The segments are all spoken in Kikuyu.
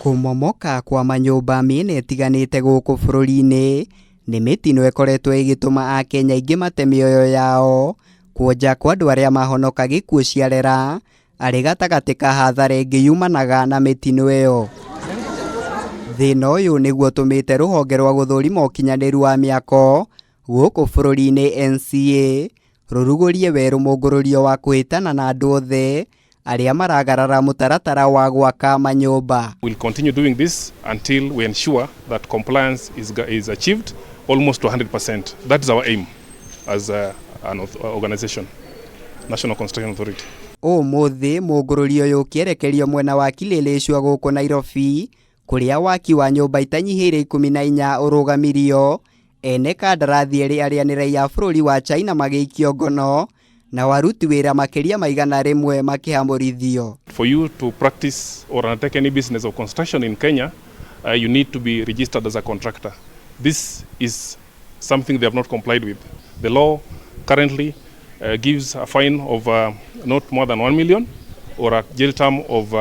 Kũmomoka kwa manyũmba mĩena ĩtiganĩte gũkũ bũrũri-inĩ nĩ mĩtino ĩkoretwo ĩgĩtũma Akenya aingĩ mate mĩoyo yao, kwonja kwa andũ arĩa mahonoka gĩkuũ ciarera arĩ gatagatĩ ka hathara ĩngĩ yumanaga na mĩtino ĩyo. Thĩna ũyũ nĩguo ũtũmĩte rũhonge rwa gũthũrima ũkinyanĩru wa mĩako gũkũ bũrũri-inĩ NCA rũrugũrie werũ mũngũrũrio wa kũhĩtana na andũ othe arĩa maragarara mũtaratara wa gwaka manyũmba. We'll continue doing this until we ensure that compliance is achieved almost to 100%. That is our aim as an organization, National Construction Authority. Ũmũthĩ mũngũrũrio ũyũ ũkĩerekerio mwena wa Kileleshwa gũkũ Nairobi kũrĩa waki wa nyũmba itanyihĩire 14 ũrũgamirio ene kandarathi erĩ arĩa nĩ raiya a bũrũri wa China magĩikio ngono na waruti wĩra makĩria ma 100 makĩhamũrithio. For you to practice or undertake any business of construction in Kenya, you need to be registered as a contractor. This is something they have not complied with. The law currently gives a fine of not more than 1 million or a jail term of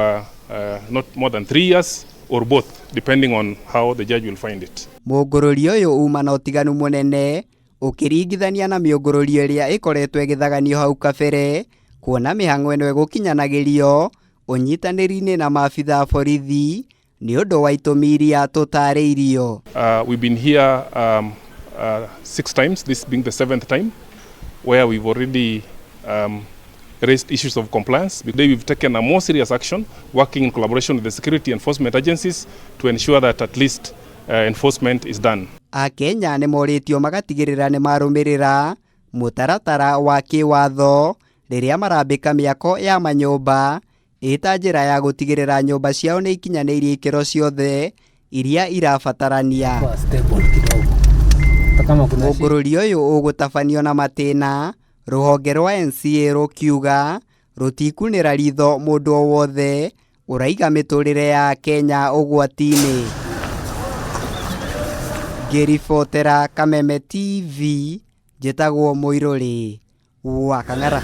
not more than 3 years or both, depending on how the judge will find it. Mũngũrũrio ũyũ uma na ũtiganu mũnene ũkĩringithania na mĩũngũrũrio ĩrĩa ĩkoretwo ĩgĩthaganio hau kabere kuona mĩhang'o ĩno ĩgũkinyanagĩrio ũnyitanĩri-inĩ na maabitha a borithi nĩ ũndũ wa itũmi iria tũtarĩirio. We've been here 6 times, this being the 7th time, where we've already raised issues of compliance. Today we've taken a more serious action, working in collaboration with the security enforcement agencies to ensure that at least enforcement is done. Akenya nĩ morĩtio magatigĩrĩra nĩ marũmĩrĩra mũtaratara wa kĩwatho rĩrĩa marambĩka mĩako ya manyũmba ĩta njĩra ya gũtigĩrĩra nyũmba ciao nĩ ikinyanĩirie ikĩro ciothe iria irabatarania. Mũngũrũrio ũyũ ũgũtabanio na matĩna rũhonge rwa NCA rũkiuga rũtikunĩra ritho mũndũ o wothe ũraiga mĩtũrĩre ya Kenya ũgwati-inĩ. Ngĩribotera Kameme TV njĩtagwo Mũirũrĩ wa Kang'ara.